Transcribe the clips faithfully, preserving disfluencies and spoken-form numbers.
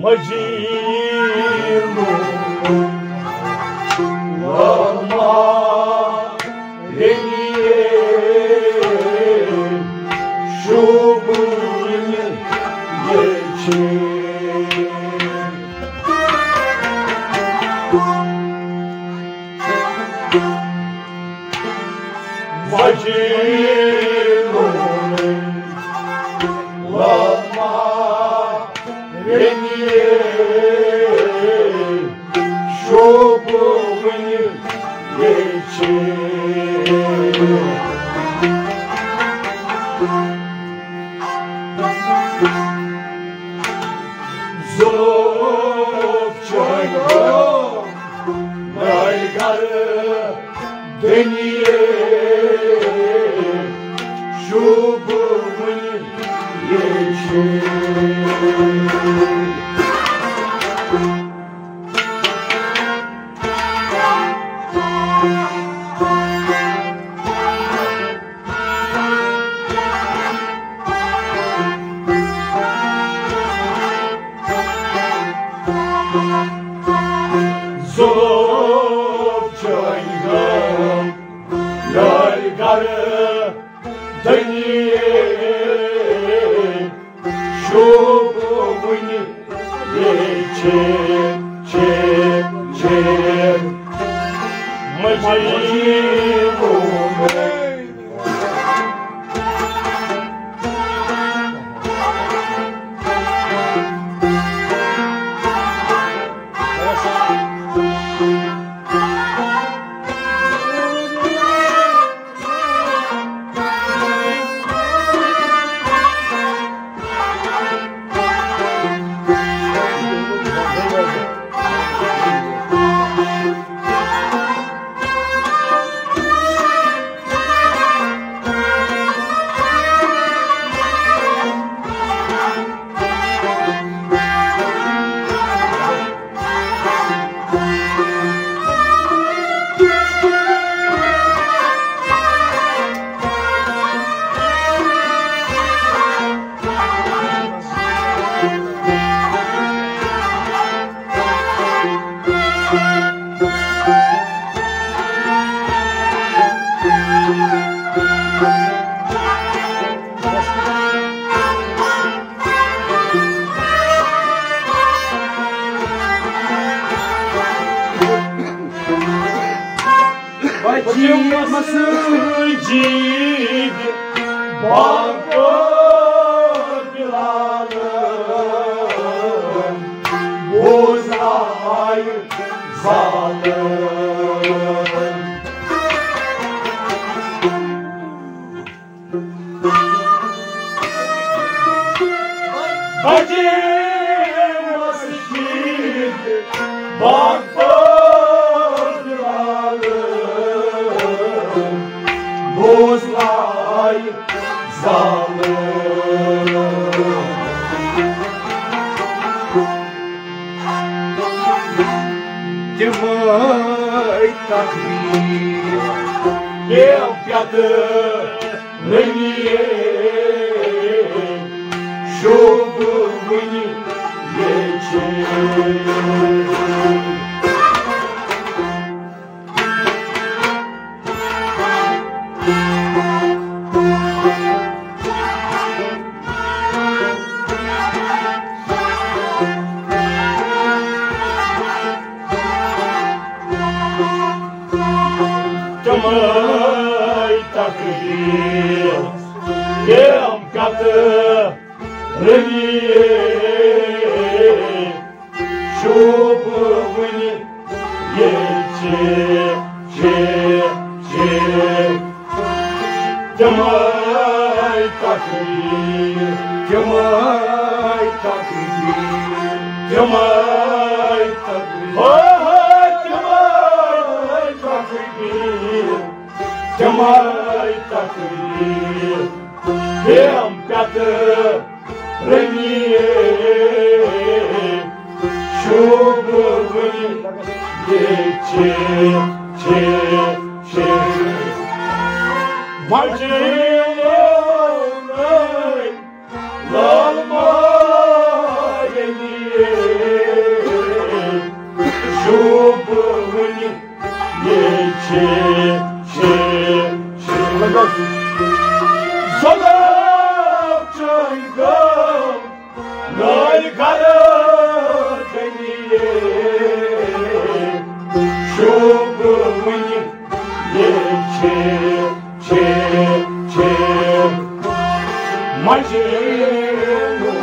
مجیٖد لالما رٔنِیے شوٗبوٕنۍ ییٚچھِ۔ مجیٖد لالما رٔنِیے شوٗبوٕنۍ ییٚچھِ۔ زوف چھٲنۍ گٲو نٲلۍ گرٕ دٔنِیے شوٗبوٕنۍ ییٚچھِ۔ زوف چھٲنۍ گٲو نٲلۍ گرٕ دٔنِیے شوٗبوٕنۍ ییٚچھِ، چھِ، چھِ۔ مجیٖد مسجد باغ بلال بوزناوِ زالن۔ بجے مسجد باغ بلال بوزناوِ زالن۔ تِمے تقدیر یِم پٮ۪تہٕ رٔنِیے شوٗبوٕنۍ ییٚچھِ۔ تِمے تقدیر یِم پٮ۪تہٕ رٔنِیے شوٗبوٕنۍ ییٚچھِ، چھِ، چھِ۔ تِمے تقدیر، تِمے تقدیر، تِمے تقدیر۔ ہو، ہو، تِمے تقدیر، تِمے تقدیر۔ یِم پٮ۪تہٕ رٔنِیے شوٗبوٕنۍ ییٚچھِ، چھِ، چھِ۔ وۄنۍ چھِ لال ماے کرٕ دلیل، شوبہٕ وُنہِ یے چھِ، چھِ، چھِ مجنون۔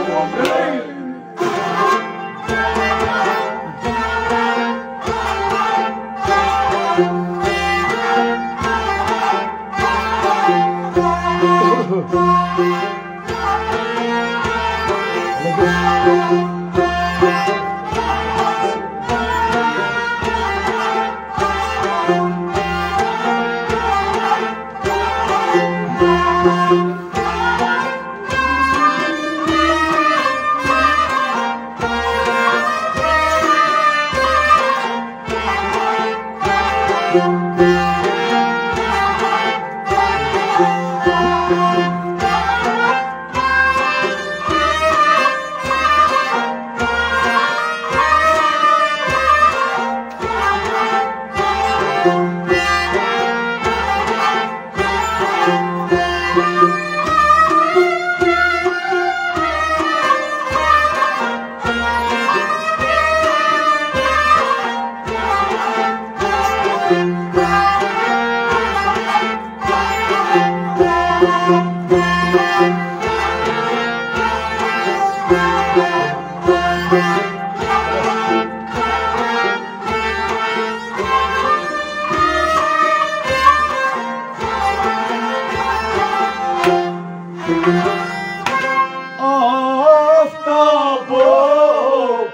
آفتابُک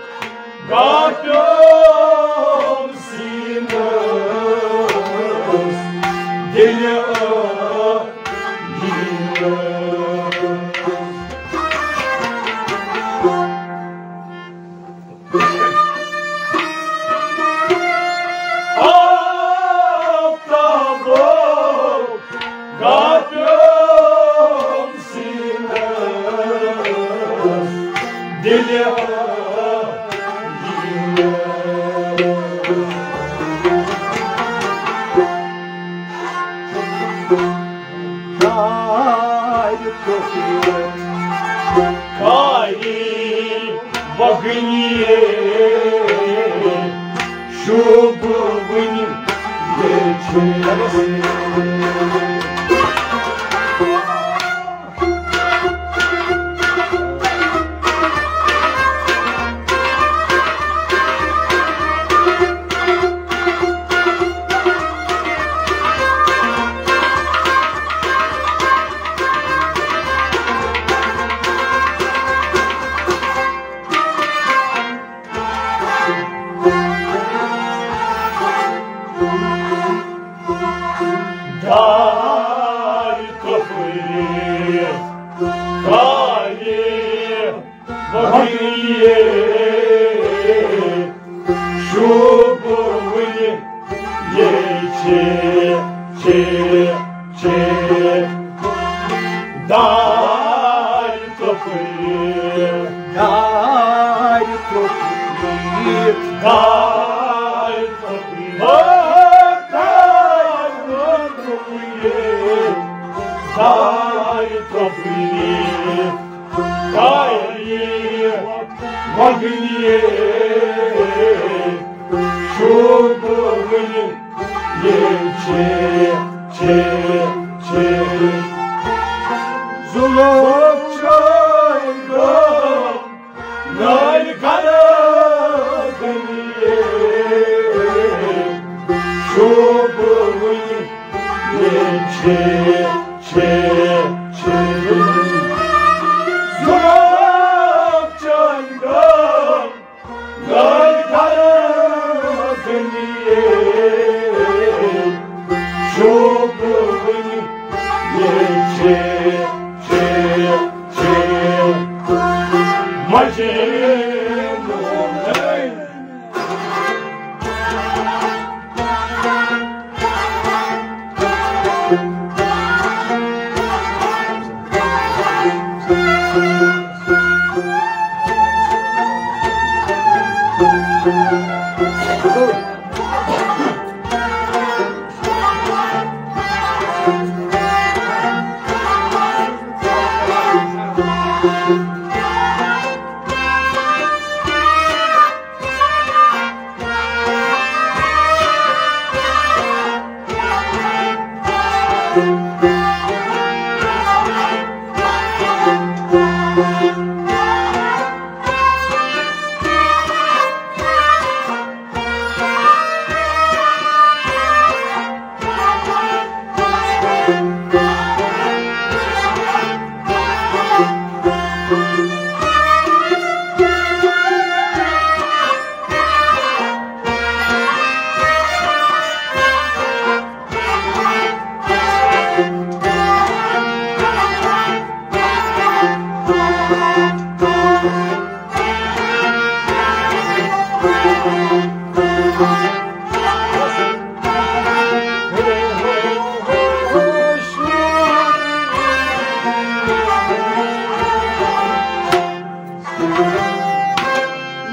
گاٹُن سیٖنَس دِلہِ ٲٹھ۔ آفتابُک گاٹُن سیٖنَس دِلہِ۔ دارِ ٹۄپھِ کارِ وۄگنہِ شوبہٕ وُنہِ یے چھِ۔ دارِ ٹۄپھِ کارِ وۄگنہِ شوبہٕ وُنہِ یے چھِ، چھِ، چھِ۔ دارِ ٹۄپھِ، دارِ ٹۄپھِ، دارِ ٹۄپھِ، دارِ ٹۄپھِ، دارِ ٹۄپھِ۔ کارِ وۄگنہِ شوبہٕ وُنہِ یے چھِ، چھِ، چھِ۔ ظُلُم چھُ نٲلۍ کرٕ دلیل، شوبہٕ وُنہِ یے چھِ، چھِ، چھِ۔ ظُلُم چھُ نٲلۍ کرٕ دلیل، شوبہٕ وُنہِ یے چھِ، چھِ، چھِ مجنون۔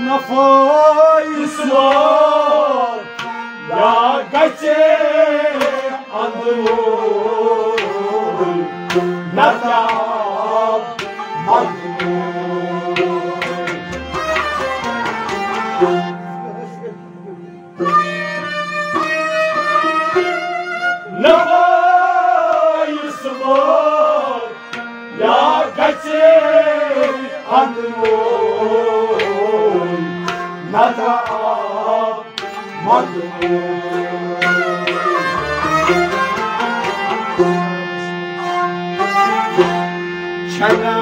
نفٲیِس وٲر یا گژھِ اندروٗن نتہٕ آو مجنوٗن۔ نفٲیِس وٲر یا گژھِ اندروٗن نتہٕ آو مجنوٗن۔ چھنا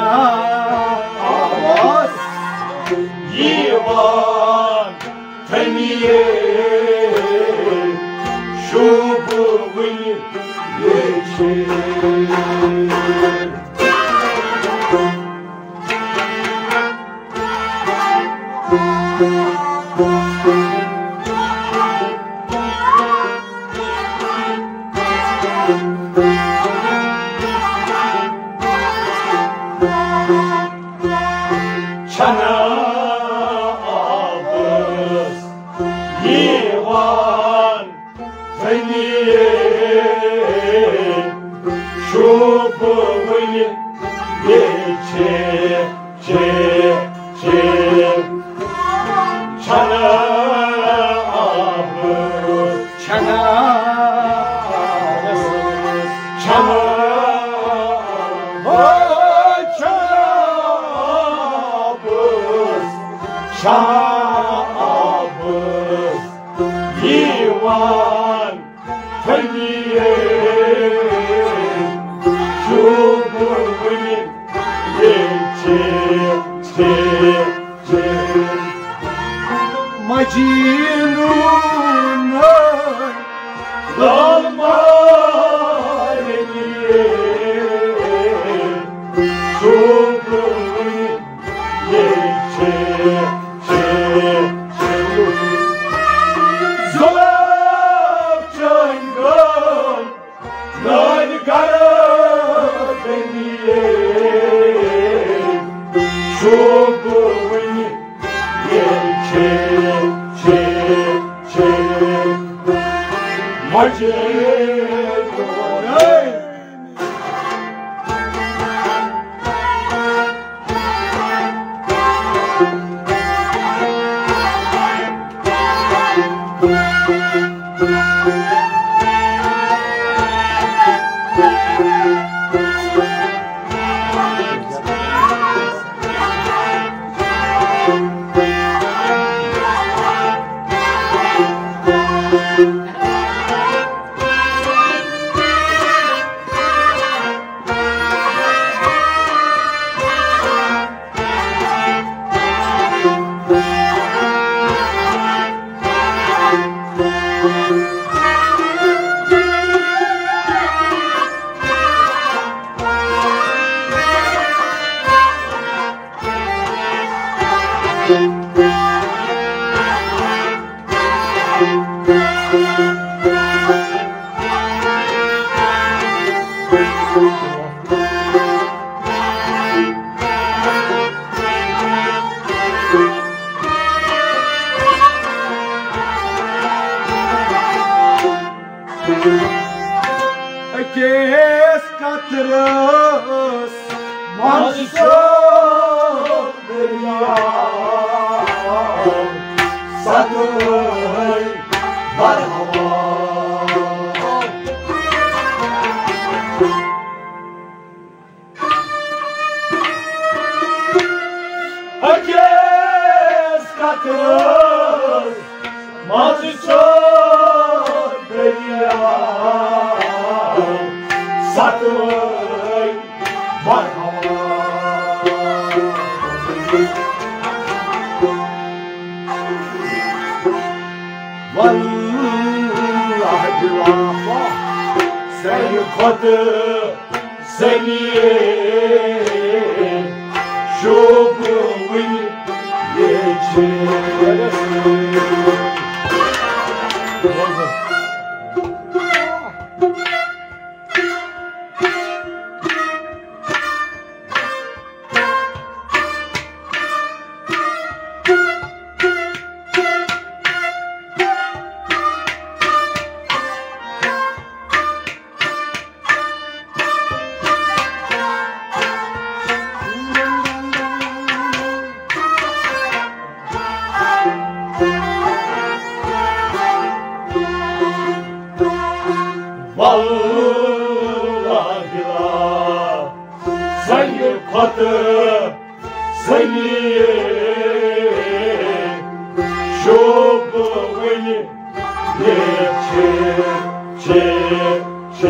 آواز یِوان تھمیے شوبہٕ وُنہِ ییٚچھِ۔ چھنا آبس یوان زمین شوبہٕ وُنہِ ییٚچھِ، چھِ، چھِ۔ چھنا آبس، چھنا آبس، چھنا آبس، چھنا آبس، چھنا آبس یوان فقیٖر شوبہٕ وُنہِ ییٚچھِ، چھِ، چھِ۔ مجنوٗنن غم مارنہِ شوبہٕ وُنہِ ییٚچھِ، چھِ، چھِ۔ زُلف چٲنۍ گٲم نٲلۍ گردنہِ شوبہٕ وُنہِ ییٚچھِ، چھِ، چھِ۔ مجنوٗن۔ أکِس قطرس منٛز چھُ دٔریاو ستہٕ وُہُر برہوان۔ أکِس قطرس منٛز چھُ دٔریاو ستہٕ وُہُر برہوان۔ واللہ بِلا، سانہِ کھۄتہٕ سنیے شوبہٕ وٕنہِ ییٚتہِ چھِ۔ واللہ بِلا، سانہِ کھۄتہٕ سنیے شوبہٕ وٕنہِ ییٚتہِ چھِ، چھِ، چھِ۔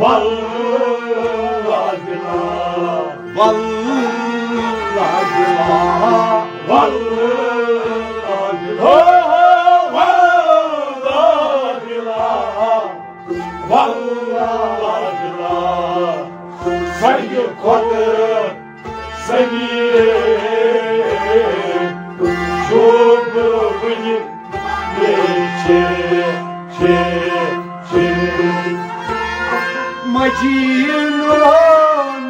واللہ بِلا، واللہ بِلا، واللہ بِلا، ہو، ہو، واللہ بِلا، واللہ بِلا، سانہِ کھۄتہٕ سنیے شوبہٕ وٕنہِ ییٚتہِ چھِ، چھِ، چھِ۔ مجیٖد لون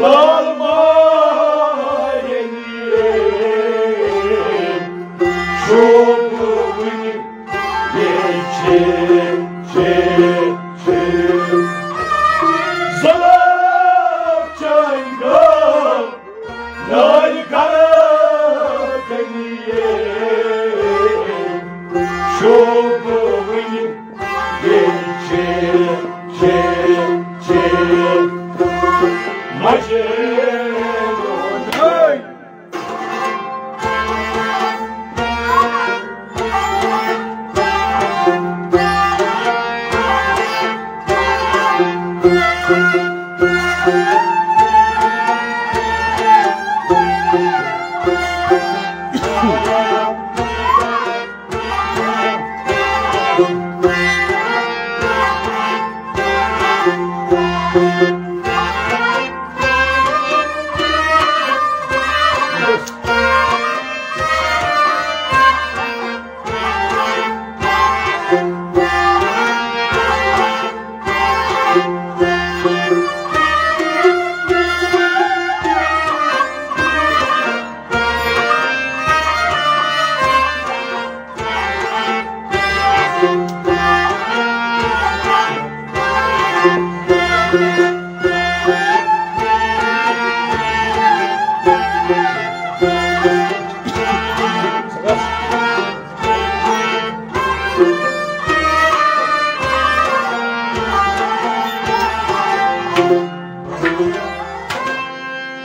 لال ماہنی شوبہٕ وٕنہِ ییٚتہِ چھِ، چھِ، چھِ۔ زلف چٲنۍ گٲو نٲلۍ گرٕ کٔنی شوبہٕ وٕنہِ ییٚتہِ چھِ، چھِ، چھِ۔ مجیٖد لون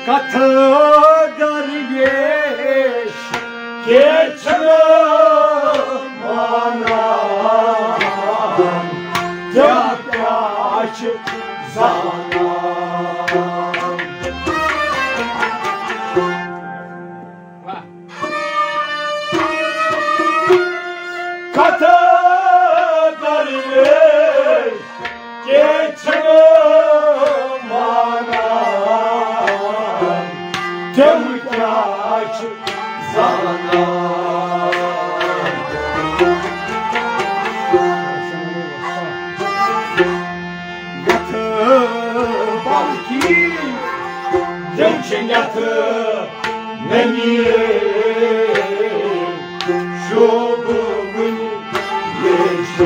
کتھٕ درویش کیٛاہ چھُنہٕ مانان، کیٛاہ کیٛاہ چھِ زانان۔ کتھٕ درویش کیٛاہ چھِنہٕ مانان، تِم کیٛاہ چھِ زانان۔ یتھ بلکہِ تِم چھِ یتھ نمی شوبہٕ وٕنہِ ییٚتہِ چھِ۔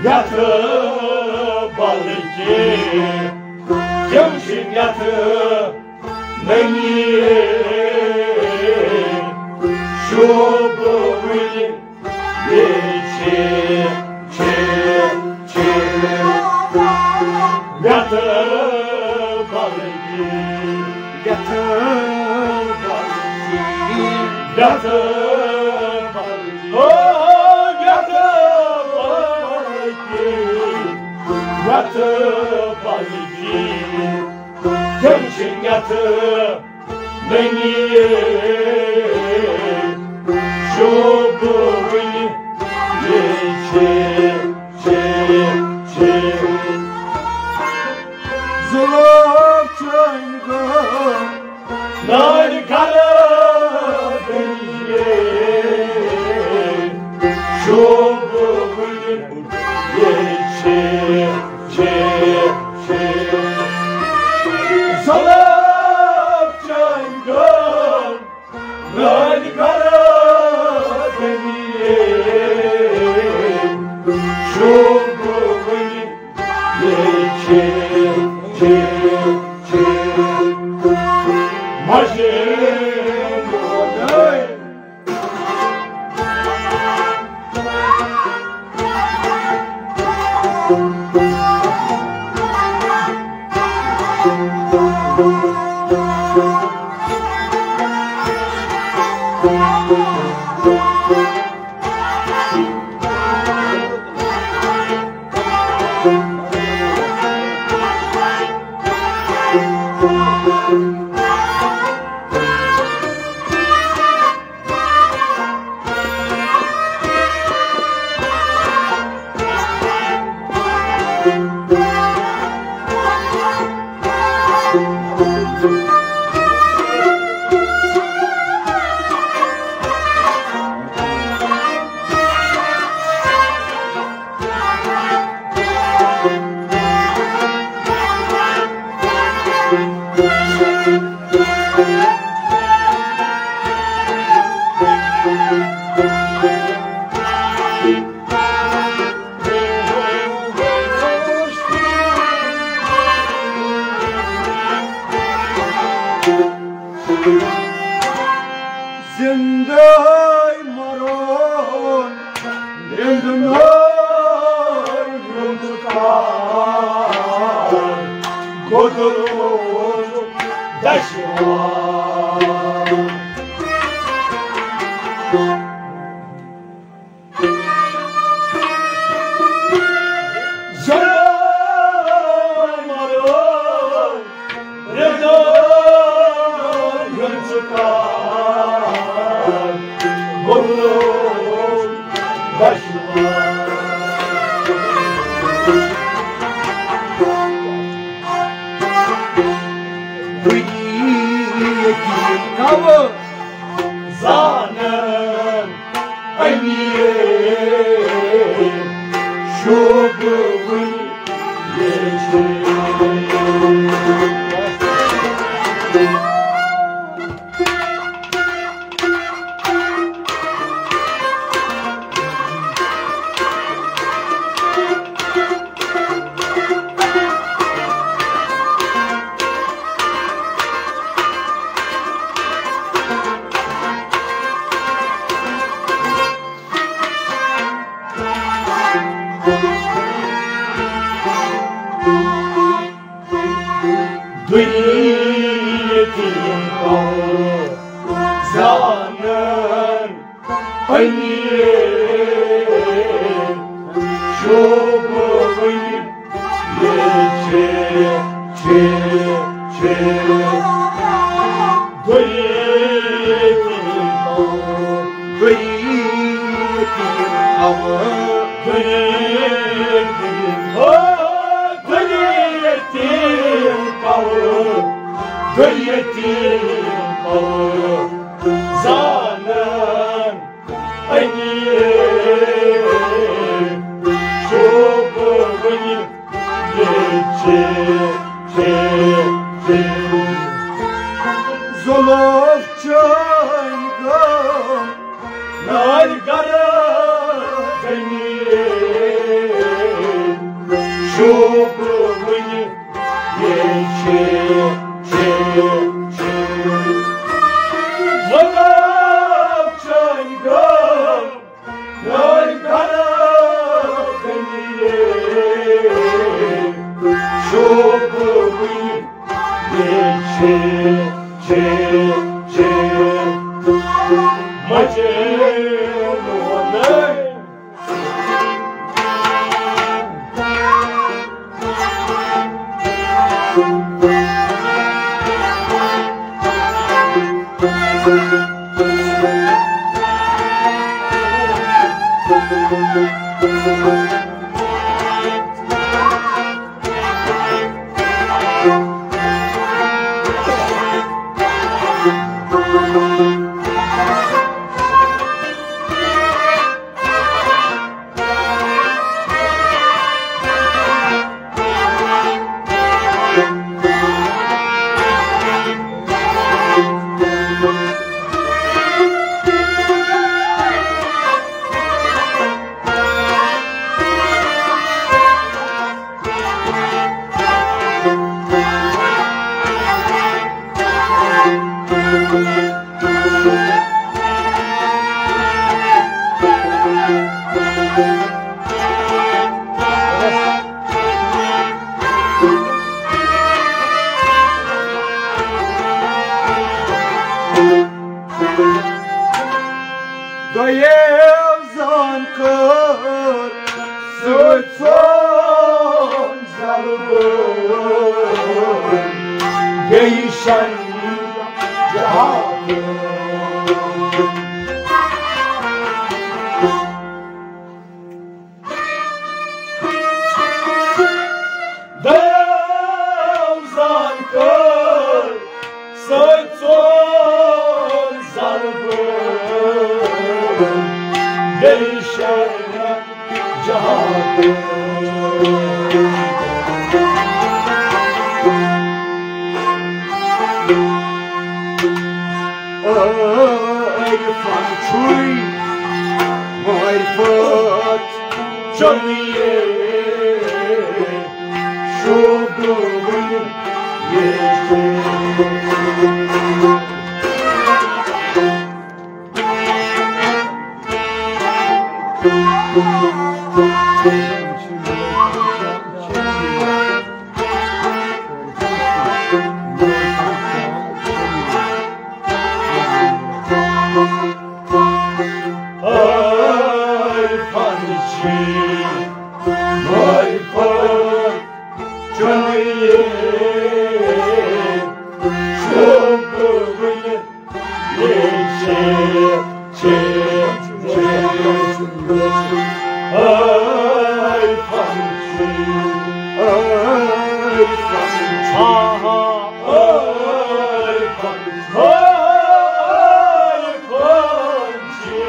یتھ بلکہِ تِم چھِ یتھ نمی شوبہٕ وٕنہِ ییٚتہِ چھِ، چھِ۔ یتھ بلکہِ تِم چھِ نٮ۪تھ نٔنی شوبہٕ وٕنہِ یے چھِ، چھِ، چھِ۔ زُلف چٲنۍ گٔم نارِ گرٕ دٔنٛدیے شوبہٕ وٕنہِ یے چھِ، چھِ، چھِ۔ زُلف چٲنۍ گٔم نارِ گرٕ دٔنٛدیے شوبہٕ وٕنہِ یے چھِ، چھِ، چھِ۔ مجنون۔ زندے مرون، رندنور رندکار، گودروچ دشوار۔ زانن أمیر شوبہٕ وٕنہِ یے چھِ۔ دُنیاہٕکۍ یِم کَم زانَن أمیٖر شوبہٕ وٕنہِ یے چھِ، چھِ، چھِ۔ دُنیاہٕکۍ یِم کَم، دُنیاہٕکۍ یِم کَم، دُنیاہٕکۍ یِم، او، دُنیاہٕکۍ یِم کَم، دُنیاہٕکۍ یِم کَم زانَن أمیٖر شوبہٕ وٕنہِ یے چھِ، چھِ، چھِ۔ زُلف چٲنۍ گٔم نارِ گرٕ دٔنٛدیے شوبہٕ وٕنہِ یے چھِ، چھِ، چھِ۔ زُلف چٲنۍ گٔم نارِ گرٕ دٔنٛدیے شوبہٕ وٕنہِ یے چھِ، چھِ، چھِ۔ مجنون۔ دۄیو زان کٔر سۭتۍ سون زلبہٕ بیٚیہِ شن جہاد۔ دَیاو زان کٔر سۭتۍ ژور ضربہٕ، بیٚیہِ شرمہٕ جہاد۔ عرفان چھُے معرفت چۄنیے شوبہٕ وُنہِ ییٚتہِ۔ ہاے پنچھی، ہاے پنچھی، چۄنیے شوبہٕ وُنہِ ییٚتہِ۔ ہاے پنچھی، ہاے پنچھی، ہاے پنچھی، ہاے پنچھی،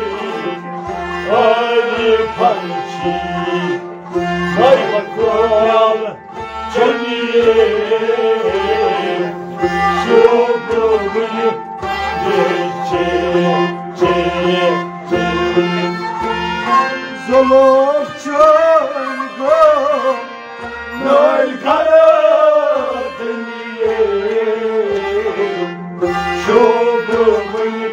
ہاے پنچھی، ہاے پنچھی۔ چۄنیے شوبہٕ وُنہِ ییٚتہِ۔ زُلف چٲنۍ گوٚو نٲلۍ گرٕ تٔنیے شوبہٕ وُنہِ۔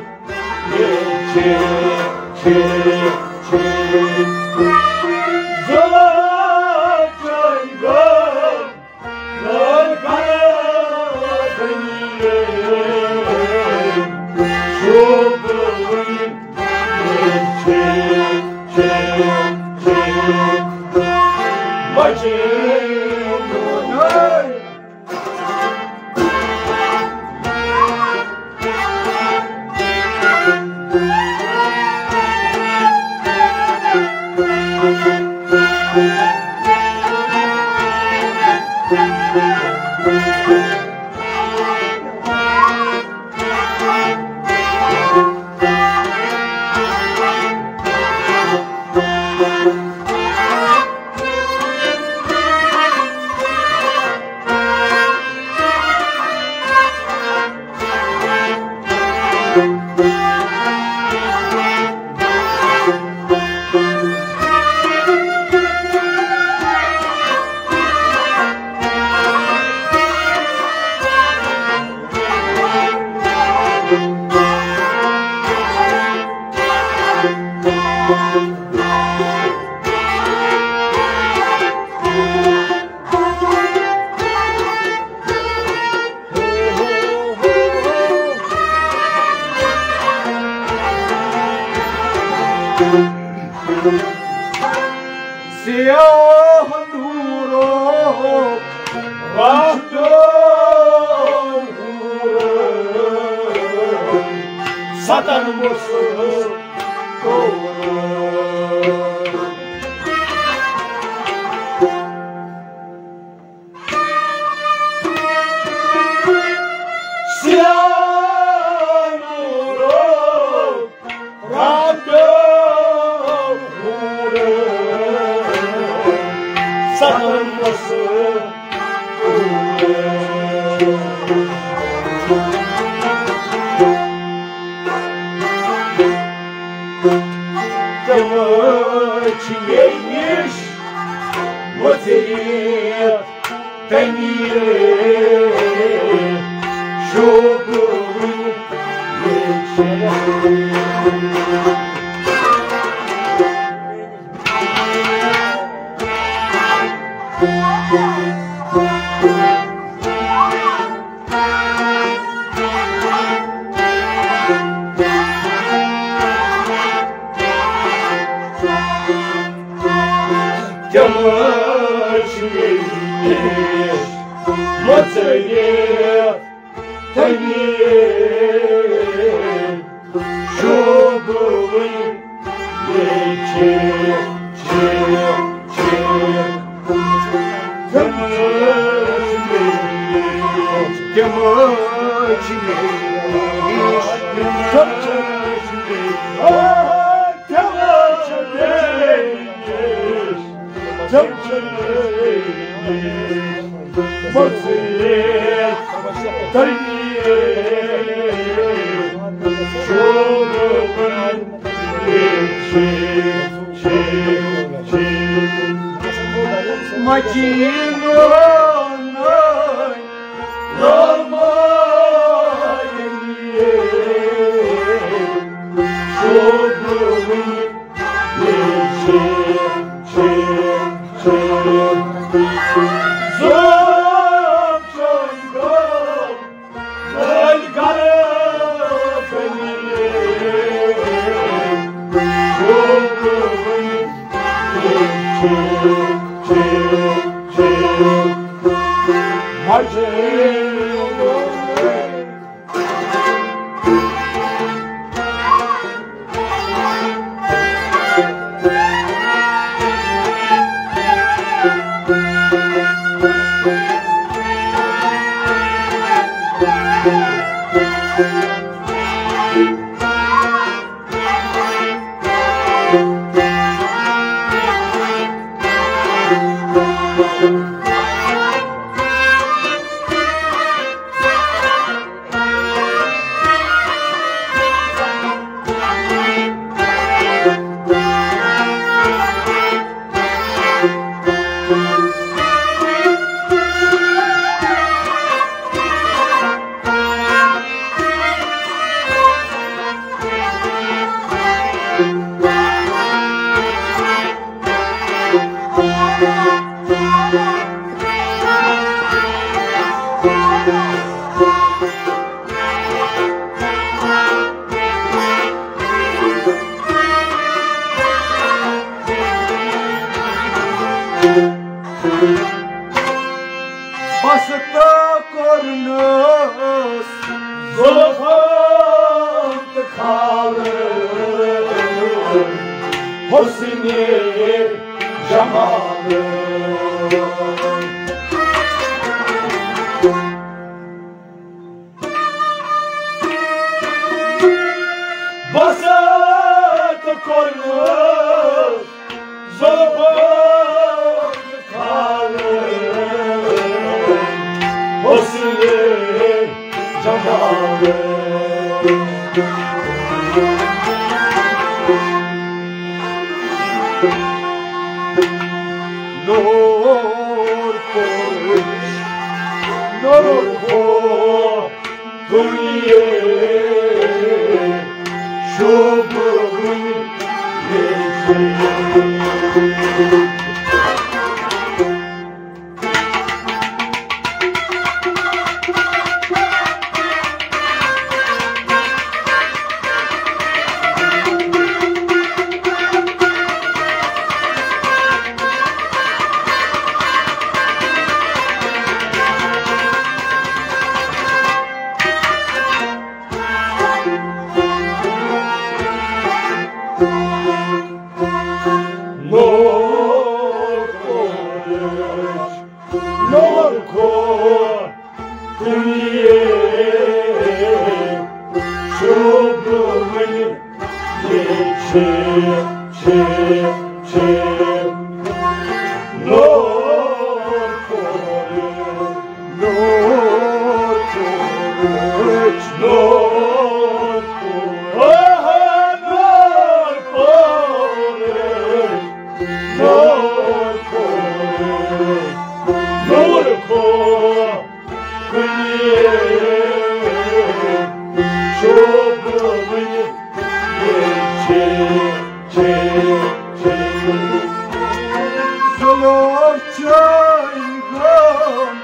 سیاہ نورو وقت نورو ستن مسلم۔ تِم چھِ مےٚ نِش وۄزٕلۍ تٔمۍ شوٗبوٕنۍ لیٚچھِ۔ تِم چھِ مےٚ نِش وۄزٕلۍ تٔمۍ شوٗبوٕنۍ لیٚچھِ، چھِ، چھِ۔ تِم چھِ مےٚ نِش، تِم چھِ مےٚ نِش، تِم چھِ مےٚ نِش، تِم چھِ مےٚ نِش۔ جب چلے مصلے تنگیے شوبن چھے، چھے، چھے۔ مجینو نائے لامائے شوبن پست کوٚرنس زلفن تہٕ کھالن حسنِ جمال۔ بست کوٚرنس زلفن کھالن حسنِ جمال۔ نور پوش، نور پوش۔ دُنیاہ شوبوٕنۍ لیٚچھِ۔ چٲنۍ غٲم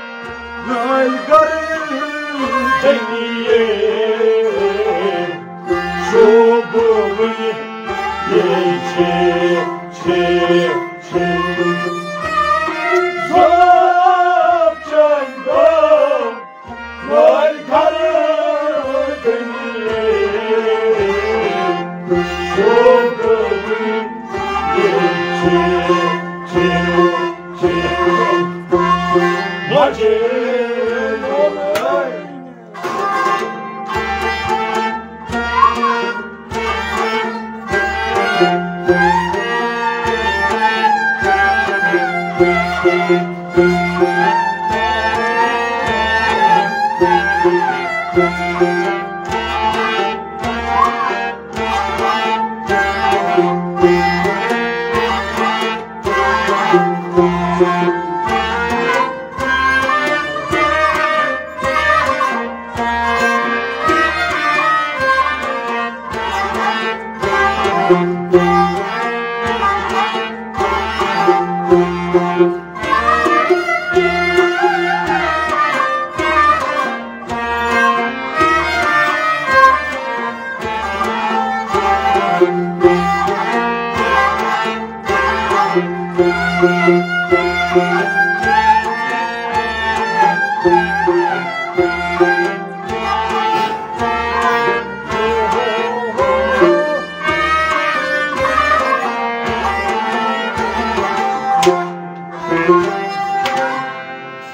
نٲلۍ گردٕنۍ شوٗبوٕنۍ یے چھِ، چھِ، چھِ۔ غٲم چٲنۍ غٲم نٲلۍ گردٕنۍ شوٗبوٕنۍ یے چھِ، چھِ، چھِ۔ ماجہِ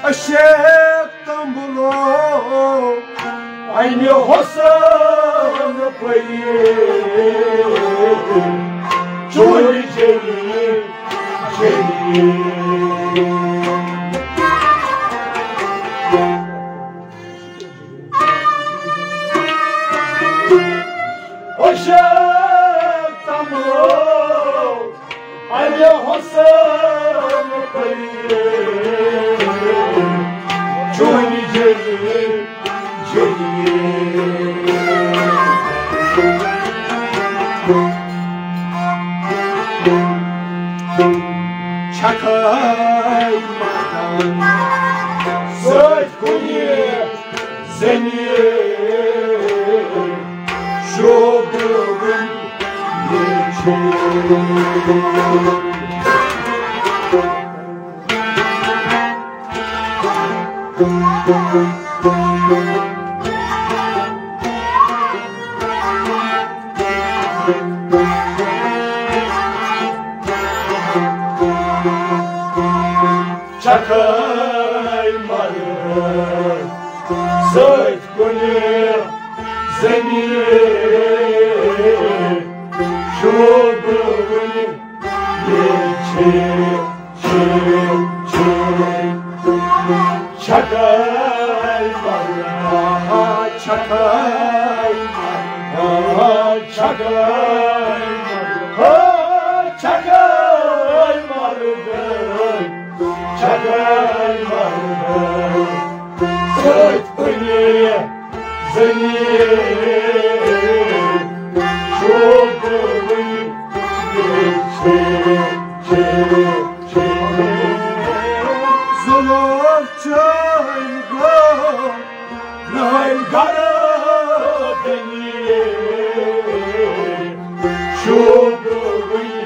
اشیک تمبلو انہِ حسن پری چوری چلی چلی۔ اشیک تمبلو انہِ حسن پری چوری چلی چلی۔ چھکھے مردن سۭتۍ کُنہِ زٔمیٖن شوٗبہٕ وُنہِ چھُ۔ چھکھے مردن سۭتۍ کُنہِ زٔمیٖن شوٗبہٕ وُنہِ یے چھِ، چھِ، چھِ۔ چھکھے مردن، چھکھے مردن، چھکھے مردن، چھکھے مردن، چھکھے مردن سۭتۍ کُنہِ زٔمیٖن شوٗبہٕ وُنہِ چھِ، چھِ، چھِ۔ ظلم چٲنۍ غٲم نٲلۍ گردٕنۍ شوٗبہٕ وُنہِ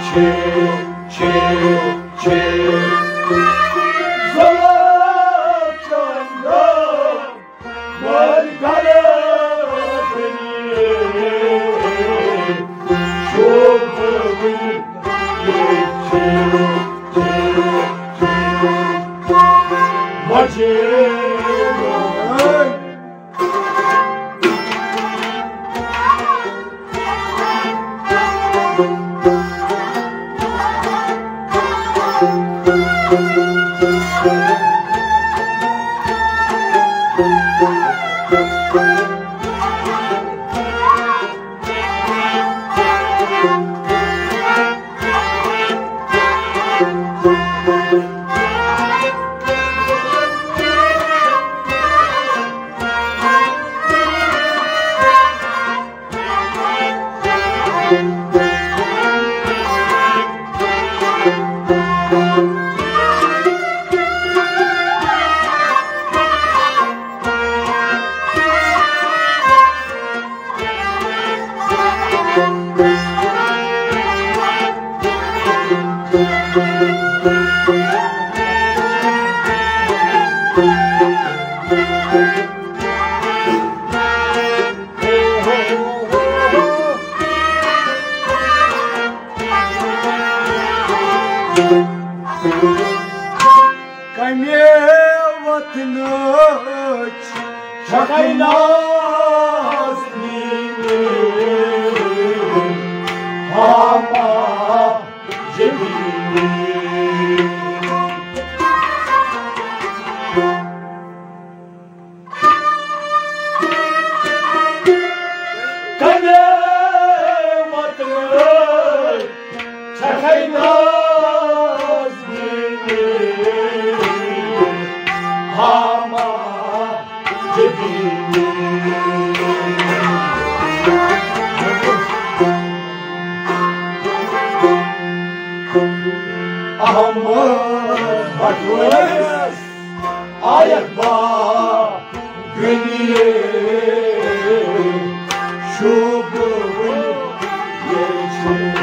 چھِ، چھِ، چھِ۔ ظلم چٲنۍ غٲم نٲلۍ گردٕنۍ شوٗبہٕ وُنہِ چھِ، چھِ، چھِ۔ مجید۔ کمے وطنٕچ چھکھے ناز میٖنی، ہاما جبیٖنی۔ کمے وطنٕچ چھکھے ناز میٖنی، ہاما جبیٖنی۔ احمد بٹوٲرِس آیکھ با گٔنی شوبہٕ وٕنہِ ییٚلہِ چھِ۔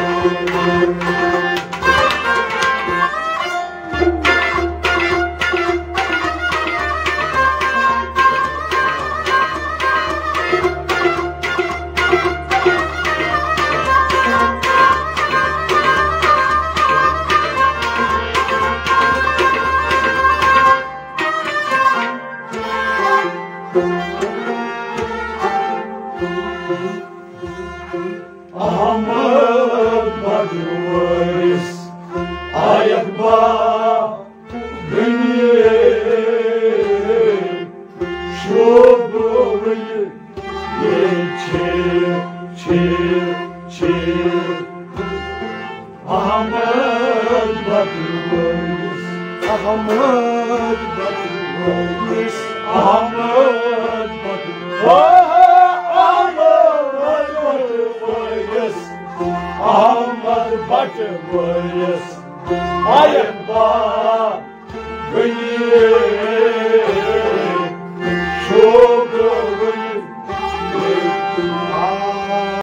احمد بٹوٲرِس آیکھ با گٔنی شوبہٕ وٕنہِ ییٚلہِ چھِ، چھِ، چھِ۔ احمد بٹوٲرِس، احمد بٹوٲرِس، احمد بٹوٲرِس، احمد بٹوٲرِس، احمد بٹوٲرِس آیکھ با گٔنی۔